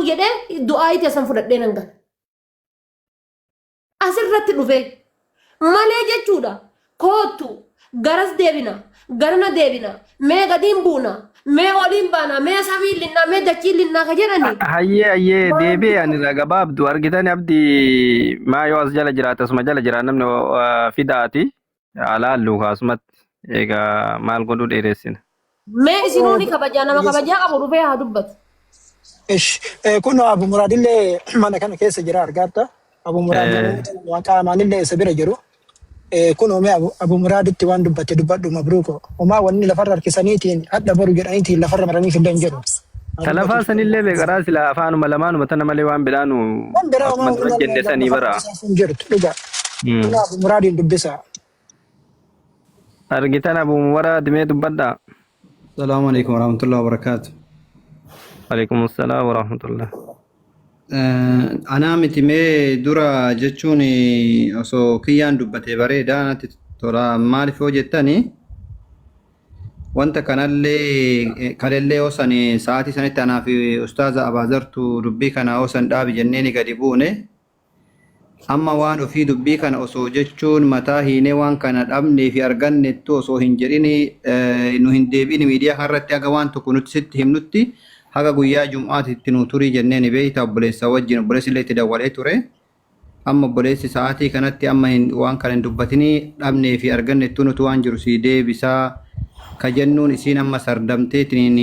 jedhee du'aayii teessan fudhadhee nan gala. Asirratti dhufee malee jechuudha. Koottu garas deebina, garana deebina, mee gadiin buuna, mee oliin baana, mee samiin linnaa, mee dachiin linnaa ka jedhani. Hayyee hayyee Waan deebi'e ani irraa gabaabdu argitan abdii maa yoo as jala jiraate asuma jala jira namni fidaati alaallu kaasumatti egaa maal godhuu dheeressina. Mee isinuu ni kabajaa nama kabajaa qabu dhufee haa dubbatu. Ish. Kun Abu Muraadillee mana kana keessa jira argaarta. Abu Muraad namoota waan qaamaanillee isa bira jiru. Kun mee Abu Muraaditti waan dubbatte dubbadhu mabruuko. Homaa wanni lafarra harkisaniitiin hadha boru jedhaniitiin lafarra maraniif illee hin jiru. Haa Ta lafaa dubbatuuf. sanillee beekaraa sila afaanuma lamaanuma tana malee waan biraanu Waan biraa akkuma homaa dura wanni jenne sanii lafarra bara. harkisaaf hin jirtu dhugaa. Kun Abu Muraadiin dubbisa. Argitan Abu Muraad mee dubbadhaa. Salaamu alaikum warahmatullahi wabarakatuh. Alaikum salaam wa rahmatullah. Anaa miti mee dura jechuun osoo kiyyaan dubbate bareeda natti tola maaliif yoo jettani wanta kanallee kalellee yoo san sa'aatii sanitti anaa fi ustaaza Abaazartu dubbii kana yoo san dhaabi jenneeni gadi buune Amma waan ofii dubbii kana osoo jechuun mataa hiinee waan kana dhabnee fi argannettu osoo hin jedhini nu hin deebi'ini miidiyaa kanarratti haga waan tokko nuti sitti himnutti haga guyyaa jum'aati itti nu turii jenneeni beeyta obboleessa wajjin obboleessi illee itti dawwalee ture. Amma obboleessi sa'aatii kanatti amma hin, waan kana hin dubbatinii dhabnee fi argannettu nuti waan jiru sii deebisaa ka jennuun isiin amma sardamteetiin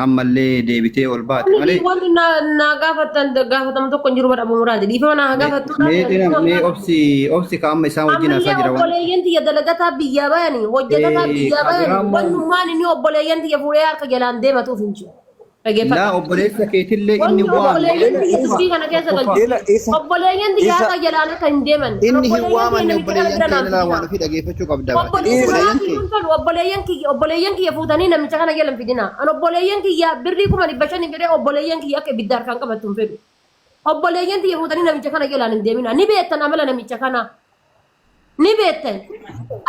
ammallee deebitee ol baate Wanni malee wanni na na gaafattan gaafatamu tokko hin jiru bara Abu Muraadi. Dhiifama na haa gaafattuudha. mee dhina mee obsi obsi ka amma isaan wajjin Ammallee haasaa jira waan obboleeyyan tiyya dalagataa biyyaa bayani hojjetataa biyyaa ka bayani biraa immoo wannummaan inni obboleeyyan tiyya fuudhee harka jalaan deematuuf hin jiru. Laa Dhaggeeffadha. obboleessa keetillee inni Wanni waame. obboleeyyan Ila tiyya tokkoffaa dubbii kana keessa tokkoffaa galchu. Ila isa Obboleeyyan tiyya isa harka jalaan akka hin deeman. Kan inni hin obboleeyyan tiyya waamanne namicha kana obboleeyyan bira kee naan ilaa waan fidina. ofii dhageeffachuu qabda baate. Obboleessi Obboleeyyan kanaaf kee iyyuu hin tolu. Obboleeyyan kiyya obboleeyyan kiyya fuutanii namicha kana jala hin fidina. An obboleeyyan kiyya birrii 500,000 jedhee obboleeyyan kiyya akka ibidda harkaan qabattu hin fedhu. Obboleeyyan tiyya fuutanii namicha kana jalaan hin deemina. Ni beektan amala namicha kanaa. Ni beektan.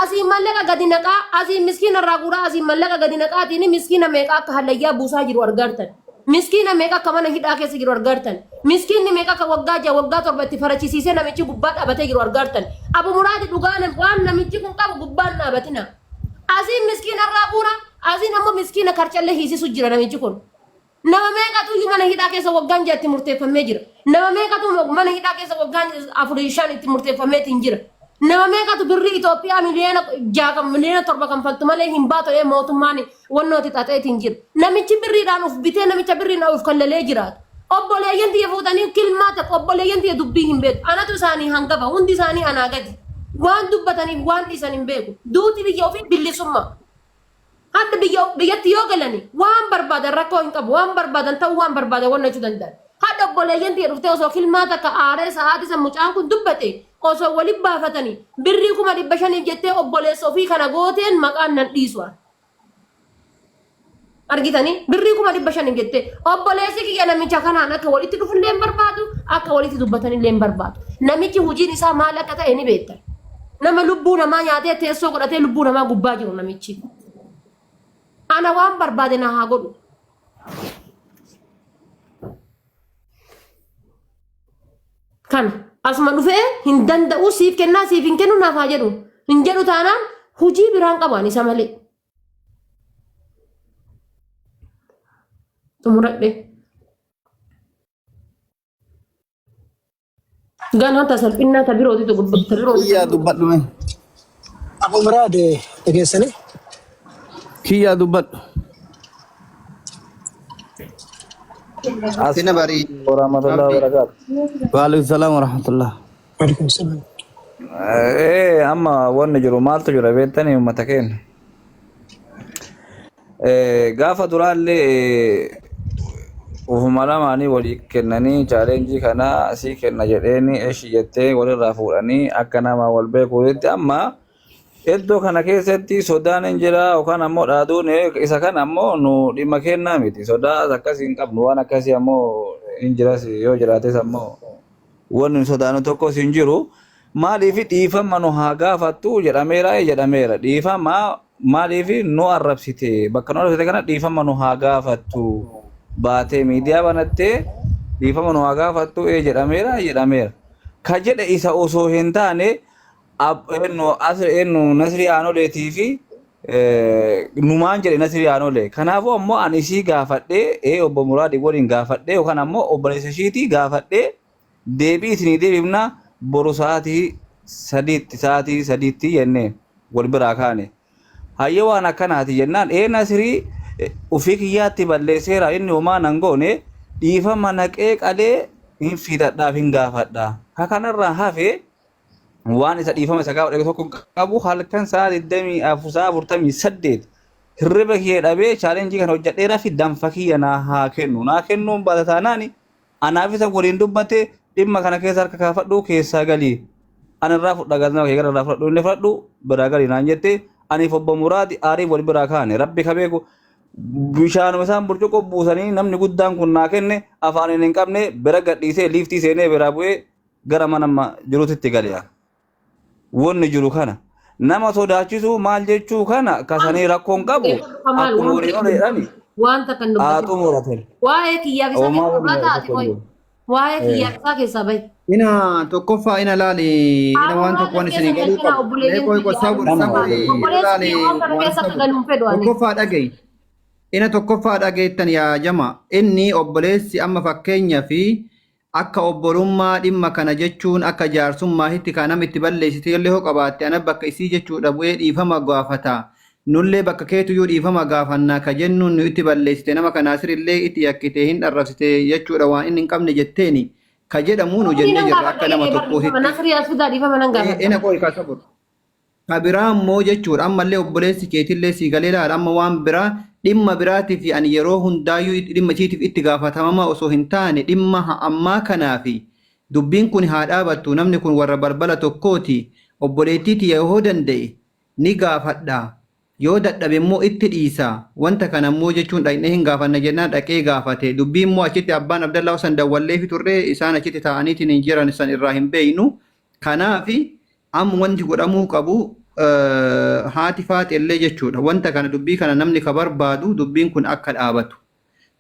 Asiin mallaqa gadi naqaa, asiin miskiina irraa guuraa, asiin mallaqa gadi naqaatiin miskiina meeqa akka hallayyaa buusaa jiru argaartan. Miskiina meeqa akka mana hidhaa keessa jiru argaartan. Miskiinni meeqa akka waggaa 6 waggaa 7 itti farachisiisee namichi gubbaa dhaabatee jiru argaartan. Abu Muraadi dhugaa waan namichi kun qabu gubbaan dhaabatina. Asiin miskiina irraa guura, asiin ammoo miskiina karchallee hiisisu jira namichi kun. Nama meeqatu iyyuu mana hidhaa keessa waggaan 6 itti murteeffamee jira. Nama meeqatu mana hidhaa keessa waggaan 4 5 itti murteeffameetiin jira. Nama meeqatu birrii Itoophiyaa miliyoona 6 kan miliyoona 7 kanfaltu malee hin baatu jedhee mootummaan wannooti xaxeetiin jira. Namichi birriidhaan of bitee namicha birriidhaan of kallalee jiraatu. Obboleeyyan tiyya fuutanii kilmaa takka obboleeyyan tiyya dubbii hin beeku. Anatu isaanii hangafa hundi isaanii anaa gadi. Waan dubbataniif waan dhiisan hin beeku. Duuti biyya ofii bilisummaa. Hadha biyya biyyatti yoo galani waan barbaadan rakkoo hin qabu waan barbaadan ta'uu waan barbaadan wanna jechuu danda'an. Hadha obboleeyyan tiyya dhuftee osoo kilmaa takka aaree sa'aatii san mucaan kun dubbate osoo wali baafatani birrii 500,000f jettee obboleessa ofii kana gooteen maqaan nan dhiisu an. Argitanii birrii 500,000f jettee obboleessi kiyya namicha kanaan akka walitti dhufullee hin barbaadu akka walitti dubbatanillee hin barbaadu. Namichi hojiin isaa maal akka ta'e ni beektan. Nama lubbuu namaa nyaatee teessoo godhatee lubbuu namaa gubbaa jiru namichi. Ana waan barbaade na haa godhu. Kana asuma dhufee hin danda'u siif kennaa siif hin kennu naaf haa jedhu. Hin jedhu taanaan hojii biraan qabu ani isa malee. Xumuradhe. Ganaa ta salphinnaa ta birootitu ta birootitu. Kiyyaa dubbadhu mee. Abu Muraad dhageessanii? Kiyyaa dubbadhu. Sina barii warahmatullahi abdii. wabarakatuh. Waalaikum salaam warahmatullah. Waalaikum salaam. Amma wanni jiru maaltu jira beektanii uummata keenya. Gaafa duraallee ufuma lamaanii walii kennanii chaalenjii kana sii kenna jedheeni eshi jettee walirraa fuudhanii akka nama wal beekuutti amma iddoo kana keessatti sodaan hin jira yookaan ammoo dhaaduun isa kana ammoo nu dhimma kennaa miti sodaa akkasii hin qabnu waan akkasii ammoo hin jiras yoo jiraates ammoo wanni nu sodaannu tokkos hin jiru. Maaliif dhiifama nu haa gaafattu jedhameera jedhameera. Dhiifama maaliif nu arrabsite bakka nu arrabsite kana dhiifama nu haa gaafattu. Baatee miidiyaa banattee Dhiifama nu haa gaafattu ee jedhameera jedhameera. Ka jedhe isa osoo hin taane eenyu as eenyu Nasrii Aanoleetii fi numaan jedhe Nasrii Aanolee. Kanaafuu ammoo ani isii gaafadhee ee obbo Muraadii waliin gaafadhee yookaan ammoo obboleessa ishiitii gaafadhee deebii isinii deebifna boru sa'aatii 3tti jennee wal biraa kaane. Hayyee, waan akkanaati jennaan ee Nasrii ofii kiyyaatti balleesseera, inni homaa nan goone, dhiifama naqee qalee hin fiixadhaaf hin gaafadha. Ka kanarraa hafe waan isa dhiifama isa gaafadhe tokko hin qabu. Halkan sa'a 24, sa'a 48 hirriba kiyya dhabee challenge kana hojjedheeraa fi danfa kiyya naa haa kennu. Naa kennuun baata taanaan anaaf isa waliin dubbate dhimma kana keessa harka kaafadhu keessaa galii. Ani irraa fudha, galma kee gara irraa fudhadhu, inni fudhadhu biraa galii naan jette. Aniif obbo Muraadi aarii wal biraa kaane. Rabbi ka beeku bishaanuma isaan burcuqqoo buusanii namni guddaan kun naa kenne afaaniin hin qabne bira gadhiisee liiftii seenee biraa bu'ee gara mana amma jiruutitti gale'a. Wanni jiru kana nama sodaachisuu maal jechuu kana kasanii rakkoon qabu Maal akkuma waliin ol jedhani wanta kan haa dubbatu. xumuratan. Waa'ee kiyyaaf isaa Homaa keessaa wanni taate tokko qoy. hin jiru. Waa'ee kiyyaaf isaa keessaa bahi. Ina tokkoffaa ina laali, ina waan tokko waan isinii galuu qabu. Mee qoy qoy, sabur sabur, Obboleessi laali kiyya waan kana waan keessa akka sabur. galu hin fedhu ani. Tokkoffaa dhagayi. Ina tokkoffaa dhageettan yaa jama. Inni obboleessi amma fakkeenya fi akka obbolummaa dhimma kana jechuun akka jaarsummaa hitti kan nama itti balleessite illee hoo qabaatte ana bakka isii jechuudha bu'ee dhiifama gaafata. Nullee bakka keetuyyuu dhiifama gaafannaa ka jennuun nu itti balleessite nama kanaa sirillee itti yakkite hin dharrabsite jechuudha waan inni hin qabne jetteeni ka jedhamu nu Nasrii jennee nan jirra gaafadha akka nama jedhee bar tokkoo dhiifama. hitti. Nasrii as fidaa, dhiifama nan gaafadha. Ina qoy ka sabur. Ka biraa immoo jechuudha ammallee obboleessi keetillee sii galee laala, amma waan biraa dhimma biraatii fi ani yeroo hundaayyuu dhimma isiitiif itti gaafatamama osoo hin taane dhimma ammaa kanaa fi dubbiin kun haa dhaabattu. Namni kun warra balbala tokkooti, obboleettii tiyya yoo danda'e ni gaafadha, yoo dadhabe immoo itti dhiisa. Wanta kana immoo jechuun dhaqnee hin gaafanna jennaan dhaqee gaafate. Dubbii immoo achitti abbaan Abdallaa san dawwallee fi turre, isaan achitti taa'aniitiin hin jiran, san irraa hin beeynu. Kanaafi amma wanti godhamuu qabu haati faaxellee jechuudha. Wanta kana dubbii kana namni ka barbaadu dubbiin kun akka dhaabatu.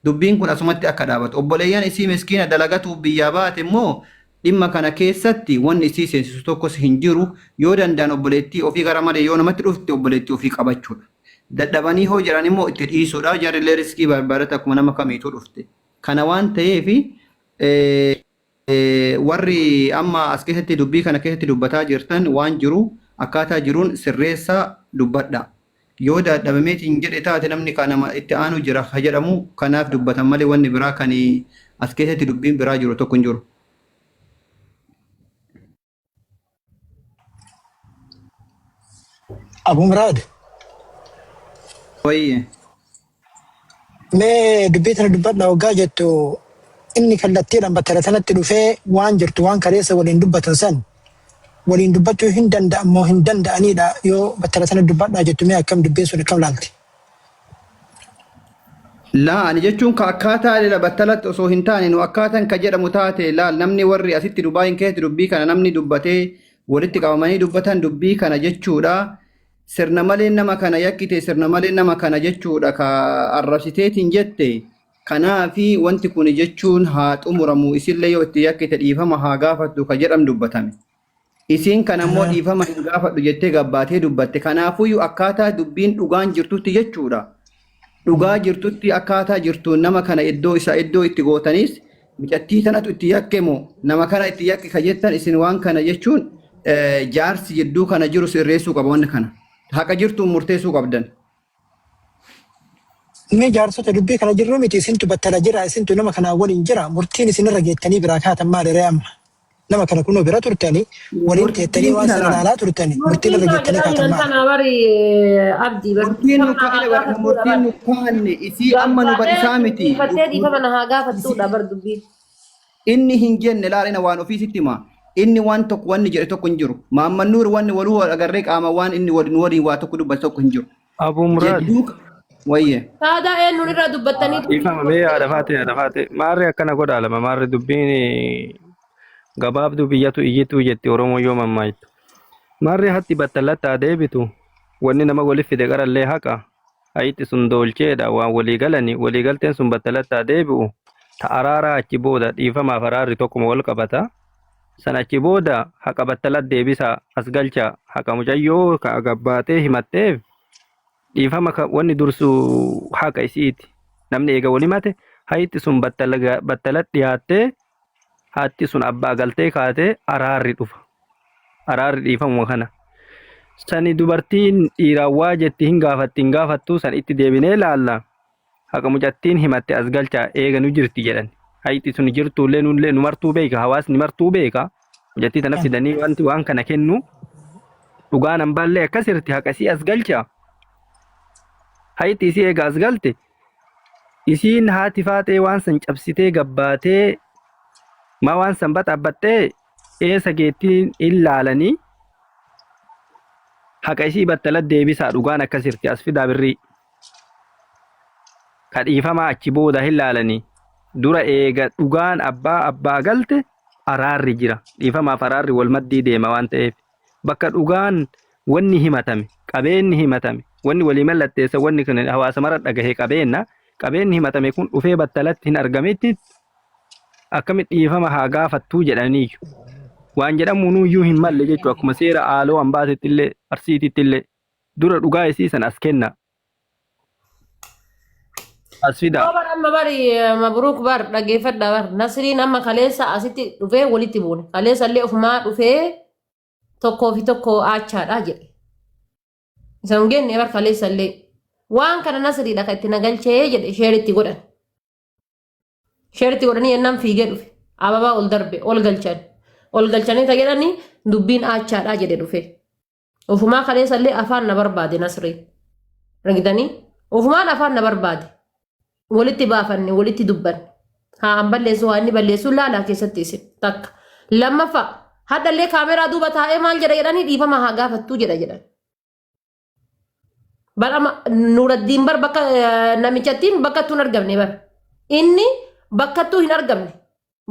Dubbiin kun asumatti akka dhaabatu. Obboleeyyan isii miskiina dalagatuuf biyyaa baate immoo dhimma kana keessatti wanni isii seensisu tokkos hin jiru. Yoo danda'an obboleettii ofii gara malee yoo namatti dhufte obboleettii ofii qabachuudha. Dadhabanii hoo jedhan immoo itti dhiisuudha. Jarrillee riskii barbaadata akkuma nama kamiituu dhufte. Kana waan ta'eef warri amma as keessatti dubbii kana keessatti dubbataa jirtan waan jiru akkaataa jiruun sirreessaa dubbadha. Yoo dadhabameetiin jedhe taate namni kan nama itti aanu jira ha jedhamu, kanaaf dubbatan malee wanni biraa kan as keessatti dubbiin biraa jiru tokko hin jiru. Abu Muraad, Wayye. Mee dubbii tana dubbadha waggaa jettu inni kallattiidhaan battala sanatti dhufee waan jirtu waan kaleessa waliin dubbatan san waliin dubbachuu hin danda'amoo hin danda'anidha? Yoo battala sana dubbadhaa jettu mee akkam dubbiin sun akkam laalti? Laa, ani jechuun ka akkaataa ila battalatti osoo hin taane nu akkaataan ka jedhamu taate laal, namni warri asitti Dubaayin keessatti dubbii kana namni dubbatee walitti qabamanii dubbatan dubbii kana jechuudha. Sirna malee nama kana yakkite, sirna malee nama kana jechuudha ka arrabsiteetiin jette. Kanaafi wanti kun jechuun haa xumuramu, isillee yoo itti yakkite dhiifama haa gaafattu ka jedham dubbatame. Isiin kan ammoo dhiifama hin gaafadhu jettee gabbaatee dubbatte. Kanaafuyyuu akkaataa dubbiin dhugaan jirtutti jechuudha. Dhugaa jirtutti akkaataa jirtuun nama kana iddoo isaa iddoo itti gootanis micattii tanatu itti yakke moo nama kana itti yakke ka jettan isin waan kana jechuun jaarsi jidduu kana jiru sirreessuu qaba wanna kana. Haqa jirtuun murteessuu qabdan. Mee jaarsota dubbii kana jirru miti, isintu battala jira, isintu nama kanaa waliin jira, murtiin isinirra geettanii biraa kaatan maali ree? Amma nama kana kunoo bira turtanii waliin teettanii Murtiin waan ina sana laal. ilaalaa turtanii murtiin Murtiin irra kana geettanii jedhaa kaatan jiran maali? tana bari abdii bar. Murtiin nu kaa'e bar, murtiin nu kaa'anne isii amma nu bar isaa miti. Dhiifattee dhiifama na haa gaafattuudha bar dubbiin. Inni hin jenne, laalina waan ofii sitti hima. Inni waan tokko wanni jedhe tokko hin jiru. Maamman Nuur wanni waluu agarree qaama waan inni waliin waliin waa tokko dubbate tokko hin jiru. Abu Muraad. Jedduu wayye. Saadaa eenyuun irraa dubbattanii Dhiifama mee, haadha faate, haadha faate. Maarri akkana godhaa lama, maarri dubbiin gabaabduu biyyatu iyyituu jetti Oromoo yoo mammaayitu. Maarri hatti battallattaa deebitu wanni nama waliif fide qarallee haqa. Hayixi sun doolcheedha waan walii galani, walii galteen sun battalattaa deebi'u. Ta araaraa achi booda dhiifamaaf araarri tokkuma wal qabata. San achi booda haqa battalat deebisaa as galchaa haqa mucayyoo ka gabbaatee himatteef dhiifama ka wanni dursu haqa isiiti. Namni eega wal himate hayxi sun battalat dhiyaattee haatti sun abbaa galtee kaatee araarri dhufa. Araarri dhiifamuma kana. Sani dubartiin dhiiraan waa jetti hin gaafatti hin gaafattu san itti deebinee laalla. Haqa mucattiin himatte as galchaa eega nu jirti jedhan. Hayxi sun jirtuullee nullee nu martuu beeka hawaasni martuu beeka. Mucattii tana fidanii wanti waan kana kennu dhugaan hambaallee akkas jirti haqa isii as galchaa. Hayxi isii eega as galte isiin haati faaxee waan san cabsitee gabbaatee maa waan san baxaabbattee eessa geettiin hin laalanii haqa isii battala deebisaa dhugaan akkas jirti as fidaa birrii. Ka dhiifamaa achi booda hin laalanii dura eega dhugaan abbaa abbaa galte araarri jira dhiifamaaf araarri wal maddii deema waan ta'eef bakka dhugaan wanni himatame qabeenni himatame wanni walii mallatteessa wanni kun hawaasa mara dhagahe qabeenna qabeenni himatame kun dhufee battalatti hin argamitti akkamitti dhiifama haa gaafattuu jedhaniiyyu waan jedhamuunuyyuu hin malle jechuu akkuma seera aaloo ambaasitti illee arsiititti illee dura dhugaa isii san as kenna as fidaa. Yoo bar amma bari mabruuk bar dhaggeeffadha bar Nasriin amma kaleessa asitti dhufee walitti buune kaleessa illee ofumaa dhufee tokkoo fi tokko aachaadha jedhe. Isa hin genne bar kaleessa illee waan kana Nasriidha kan itti nagalchee jedhe sheeritti godhan. Sheeritti godhanii jennaan fiigee dhufe. Ababaa ol darbe ol galchan. Ol galchanii ta jedhanii dubbiin aachaadha jedhe dhufe. Ofumaa kaleessa illee afaan na barbaade Nasriin. Argitanii? Ofumaan afaan na barbaade. Walitti baafanne, walitti dubbanne. Haa an balleessu, haa inni balleessu laalaa keessatti isin takka. Lammaffaa hadhallee kaameraa duuba taa'ee maal jedha jedhanii dhiifama haa gaafattuu jedha jedhan. Bar amma Nuuraddiin bar bakka namichattiin bakkattuu hin argamne bar. Inni bakkattuu hin argamne.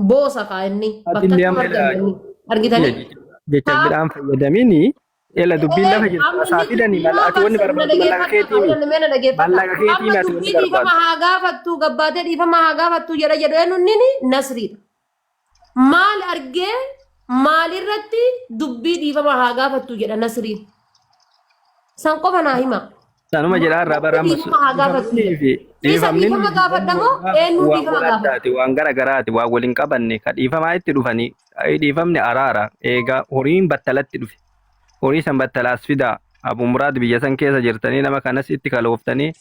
Boosa kaa inni Atillee bakkattuu hin amma argamne inni. Argitanii? jecha biraan fayyadamini ela dubbiin lafa jirtu Amma asaa inni fidanii dubbii mala ati wanni barbaadu barbaadu mallaqa keetii mi mallaqa keetii Amma mi ati wanni dubbii dhiifama barbaadu haa gaafattu gabbaatee dhiifama haa gaafattu jedha jedhu eenyuun inni Nasriidha. Maal argee maalirratti dubbii dhiifama haa gaafattu jedha Nasriin. San qofa naa hima. Sanuma jedhaa irraa bara amma Dhiifama haa gaafattu dhiifamnii jedha. fi Isa dhiifamni dhiifama gaafadha moo eenyuun waan dhiifama wal gaafadha? addaati waan gara garaati waan waliin qabanne ka dhiifamaa itti dhufanii dhiifamni araara eegaa horiin battalatti dhufe horii san battalaas fidaa Abu Muraad biyya san keessa jirtanii nama kanas itti kalooftanii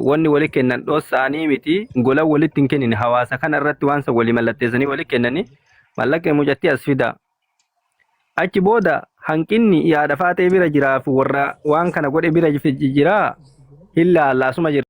wanni wali kennan dhossaanii miti gola walitti hin kennine hawaasa kana irratti waan san walii mallatteessanii wali kennanii mallaqni mucattii as fidaa achi booda hanqinni yaada faaxee bira jiraaf warra waan kana godhe bira jiraa hin laalla asuma jira.